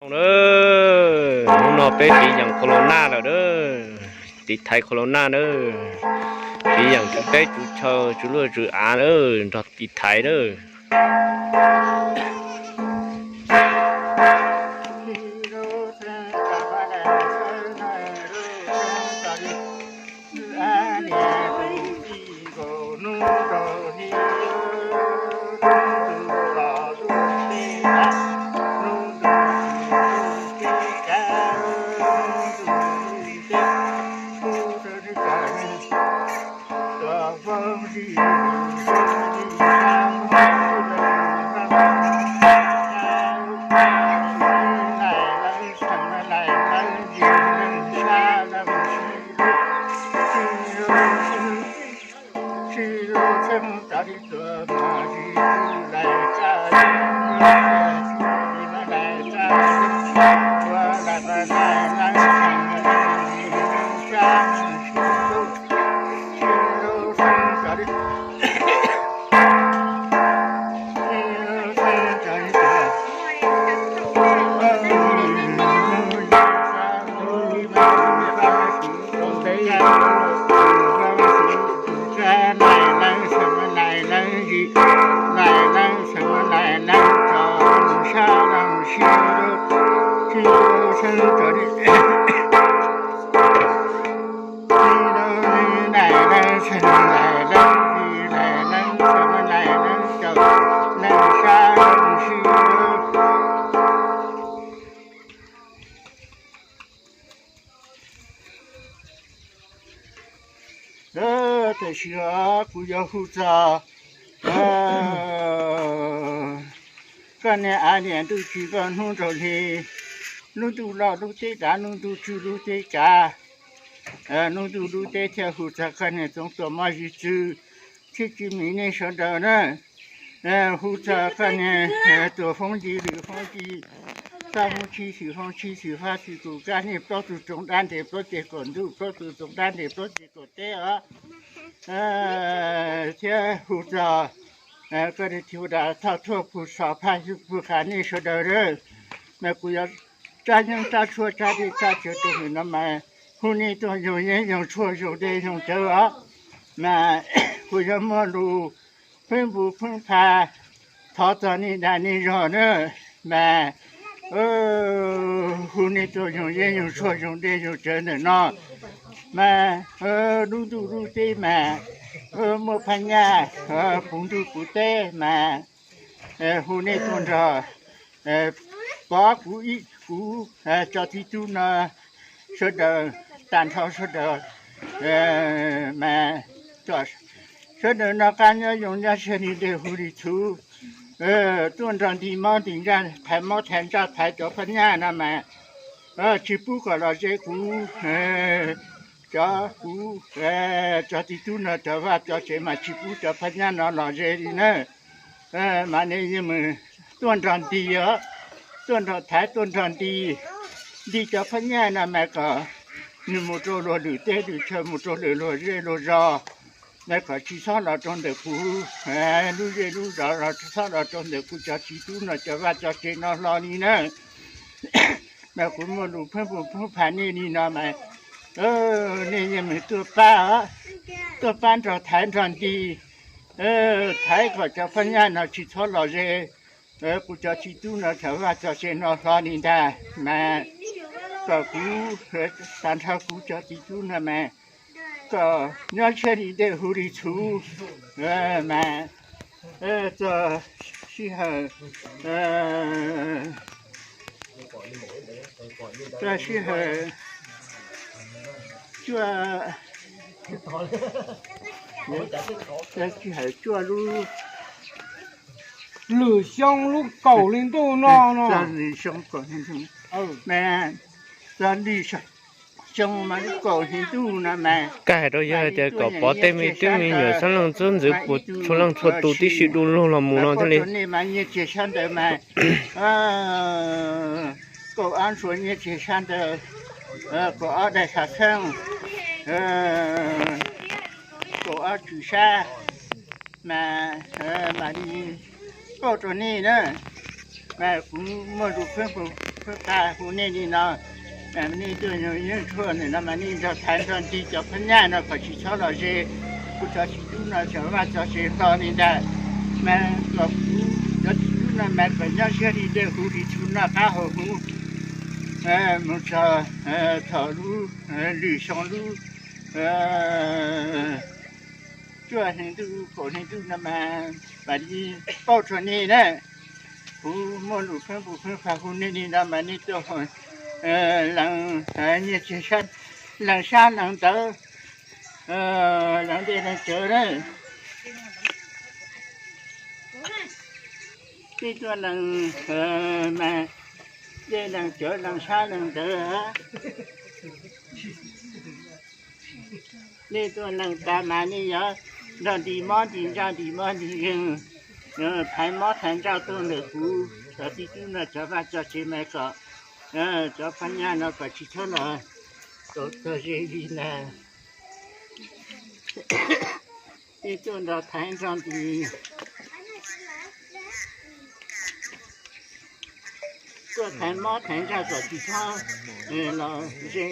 Nawb, hnub no peb tiv yeem corona lawm nawb, tiv thaiv corona nawb, tiv yeem tswv teb tswv chaw tswv luaj tswv av nawb, nrog tiv thaiv nawb. Tam sim no kuv yuav hu txog koj niag av niam ntuj tsis koj hnub nraug hli, lub ntuj loj lub teb dav, lub ntuj tswg lub teb kav, lub ntuj lub teb thiab hu txog koj niag Txoov Tuam Moj Zim Txwv thiab Tswv Mim nej sawv daws na. Hu txog koj niag Tuam Foob Ci, Lwm Foob Ci, Xab Foob Tshib, Xwm Foob Tshib, Xwm Fab, Xwm Kum Kab, nej plaub tug tsoom dab ntes plaub ceg kaum ntuj, plaub tug tsoom dab ntes plaub ceg kaum teb os. Thiab hu txog koj niag Thij Hu Das, Thoj Thuaj, Pug Sov, Phaj Xwb, Pug Qha nej sawv daws na. Mas kuv yuav tsab yeeb tsab tshuaj tsab dej tsab cawv rau ntawm no mas hu nej tuaj yoog yeeb yoog tshuaj yoog dej yoog cawv os. Mas kuv yuav muaj lus pheej npu pheej pha thov txog nej dag nej zog na. Mas hu nej tuaj yoog yeeb yoog tshuaj yoog dej yoog cawv ntawm no. Mas lub ntuj lub teb mas muaj phab nyaj puv ntuj puv teb mas hu nej tuaj nrog pov kuv ib kuv cov txiv tub no sawv daws, tag nrho sawv daws mas sawv daws noj qab nyob zoo nyob siab li dej hu li txhuv, tuaj nrog nti mob nti ntsaj, thaiv mob thaiv ntsaj, thaiv cov phab nyaj no mas tsis pub kom los ze kuv, cov kuv cov txiv tub no cov vaj cov tsev mas tsis pub cov phab nyaj no los ze li na. Mas nej yeej mus tuaj nrog nti os, tuaj nrog thaiv tuaj nrog nti, nti cov phab nyaj no mas kom nws mus rau luag lwm teb lwm chaw, mus rau lwm luag zej luag zos, mas kom tsis txhob los rau ntawm kuv lub zej lub zos, los tsis txhob los rau ntawm kuv cov txiv tub no cov vaj cov tsev no hlo li na. Mas kuv muaj lus pheej pheej pheej pha nej li no mas nej yeej mus tuaj pab, tuaj pab nrog thaiv nrog nti, thaiv kom cov phab nyaj no tsis txhob los ze kuv cov txiv tub no cov vaj cov tsev no hlo li ntag mas kom kuv, tag nrho kuv cov txiv tub no mas kom nyob siab li dej hu li txhuv mas txog sij hawm, txog sij hawm cuaj, txog sij hawm cuaj lub, lwm xyoo lub kaum hli ntuj no no, mas txog lwm xyoo mas lub kaum hli ntuj no mas, koj hais rau yawg hais tias kom pov tej me tub me nyuam sab leej txub ntxwv puas txhua leej txhua tus tib si du lug los mus no thiaj li. Nej mas nyiaj txiag sab ntawd mas kaum ob ntshua nyiaj txiag sab ntawd, kaum ob daim xav xeeb, kaum ob tswm sab, mas mam li pauj rau nej na. Mas kuv muaj lus pheej pheej Pheej hu nej li no, nej tuaj yeej tshuaj ntawm no mas nej nrog thaiv nrog ntig cov phab nyaj no kom tsis txhob los ze kuv cov txiv tub no cov vaj cov tsev hlo li ntag. Mas kom kuv cov txiv tub no mas kom nyob siab li dej huv li tshua noj qab haus huv mus txog thaum lub lwm xyoo lub cuaj hli ntuj kaum hli ntuj no mas mam li pauj rau nej na. Kuv muaj lus pheej pum pheej pha hu nej li no mas nej tuaj lees nyiaj txiag, lees sab lees ntawv, lees dej lees cawv na. Nej tuaj lees mas dej lees cawv lees sab lees ntawv. Nej tuaj lees tas mas nej yuav nrog ntim mob ntim ntsaj ntim mob ntim zeeg, thaiv mob thaiv ntsaj tuaj ntawm kuv cov txiv tub no cov vaj cov tsev mas kom cov phab nyaj no kom tsis txhob los tau txog ze li ntag. Nej tuaj nrog thaiv nrog ntim, tuaj thaiv mob thaiv ntsaj kom tsis txhob los ze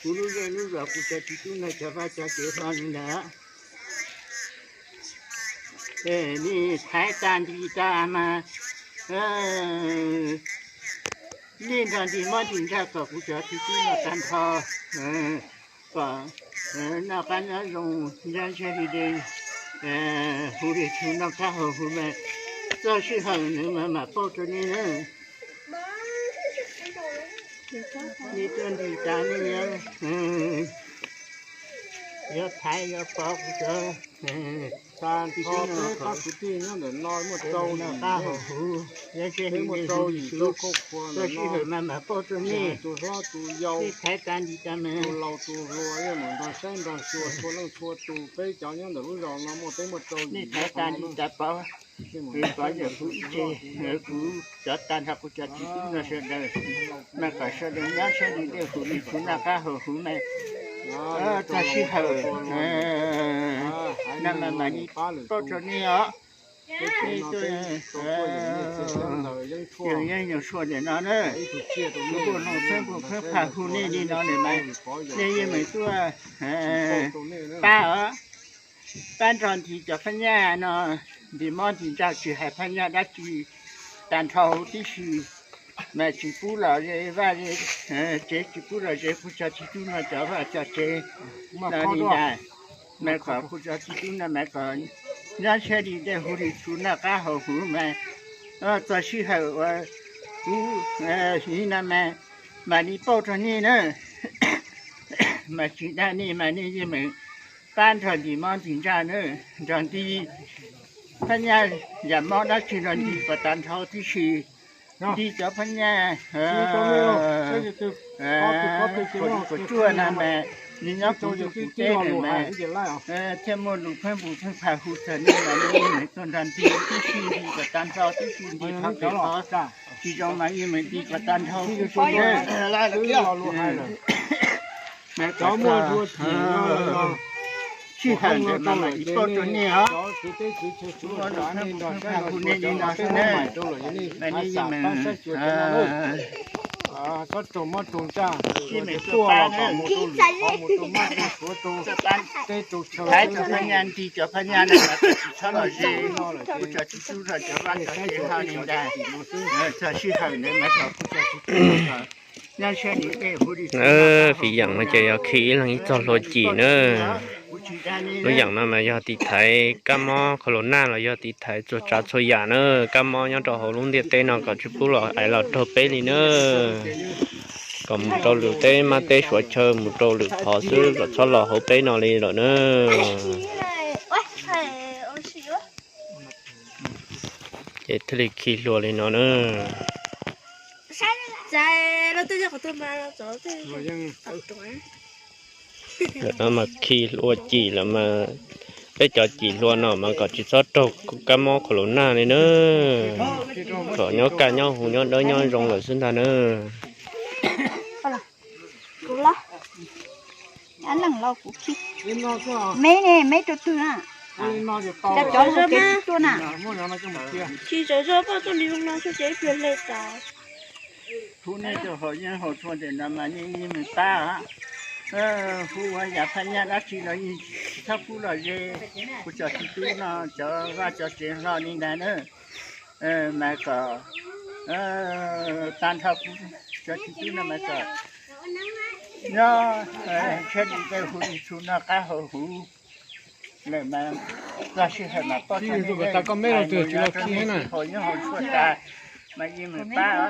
kuv lub zej lub zos kuv cov txiv tub no cov vaj cov tsev hlo li ntawd. Nej thaiv tas ntim tas mas nej nrog ntim mob ntim ntsaj kom kuv cov txiv tub no tag nrho kom noj qab nyob zoo, nyob ntsej li dej huv li tshua noj qab haus huv mas txog sij hawm nws mas mam pauj rau nej na. Nej tuaj ntim tas nej yuav thaiv yuav pov kuv cov txiv tub no kom noj qab haus huv, nyob ntsej li dej huv li tshua, txog sij hawm mas mam pauj rau nej. Nej thaiv tas ntim tas mas nej thaiv tas ntim tas pov, kuv pov yawm kuv ib tse, kuv cov tag nrho kuv cov txiv tub no sawv daws mas kom sawv daws nyob ntsej li dej huv li tshua noj qab haus huv mas txog sij hawm no mas mam li pauj rau nej os. Yeej yeej nyuag sua ntawm no na, kuv kuj nug pheej kuj pheej pha hu nej li no lawm mas nej yeej meem tuaj pab os, pab nrog ntim cov phab nyaj no, ntim mob ntim ntsaj tsis hais phab nyaj dab tsi tag nrho huv tib si, mas tsis pub los ze vaj ze tsev, tsis pub los ze kuv cov txiv tub no cov vaj cov tsev no li ntag. Mas kom kuv cov txiv tub no mas kom nyob ntsej li dej huv li tshua noj qab haus huv mas txog sij hawm uas kuv hais no mas mam li pauj rau nej na. Mas tsis dag nej mas nej yeej meem pab nrog ntim mob ntim ntsaj na, nrog ntim phab nyaj yam mob dab tsi los ntim kom tag nrho tib si. Ntim cov phab nyaj kaum cuaj no mas nws nyob kuv ntuj kuv teb no mas thiaj muaj lus pheej pum pheej pha hu txog nej mas nej yeej meem tuaj nrog ntim tib si, ntim kom tag nrho tib si, ntim qhov pem qhov tsis zoo mas yeej meem ntim kom tag nrho tib si na. Mas kom txog sij hawm ntawd mas mam li pauj rau nej os. Kuv muaj lus pheej pum pheej pha hu nej li no xwb na, mas nej yeej meem sib meem tuaj pab na. Thaiv cov phab nyaj, ntim cov phab nyaj no mas kom tsis txhob los ze kuv cov txiv tub zog cov vaj cov tsev hlo li ntag. Txog sij hawm ntawd mas kom kuv cov txiv tub nyob ntsej li dej huv li. Fiv yam no ces yog khi ib leeg ib txoj hlua cim na. Lub yam no mas yog tiv thaiv kab mob khaus laus naj los yog tiv thaiv txhua tsav txhua yam na. Kab mob nyob rau hauv lub ntiaj teb no kom tsis pub los aiv los raug peb li na. Kom mus rau lwm teb mab teb suav chaw, mus rau lwm qhov xwb, kom txhob los hauv peb no li lawm na. Ces thiaj li khi hlua li no na. Lawm no mas khi hlua cim lawm mas peb cov cim hlua no mas kom tsis txhob raug kab mob khaus laus naj li na. Kom nyob kaj nyob huv nyob dawb nyob zoo lawm xwb ntag na. Me ne, me rau twg na? Cov cov zog tuaj na. Tsis tsaus zog poj tuaj nws zoo no xwb ces ib pliag hle tas. Hu nej tus haus yeeb haus tshuaj ntawm no mas nej yeej meem pab. Hu ua yam phaj nyaj dab tsi los yeej tsis txhob pub los ze. Kuv cov txiv tub no cov vaj cov tsev hlo li ntag na, mas kom tag nrho kuv cov txiv tub no mas kom nyob thiaj li tej hu li txhua noj qab haus huv lawm mas txog sij hawm mas poj txog nej haus yeeb haus tshuaj tas mas yeej meem pab.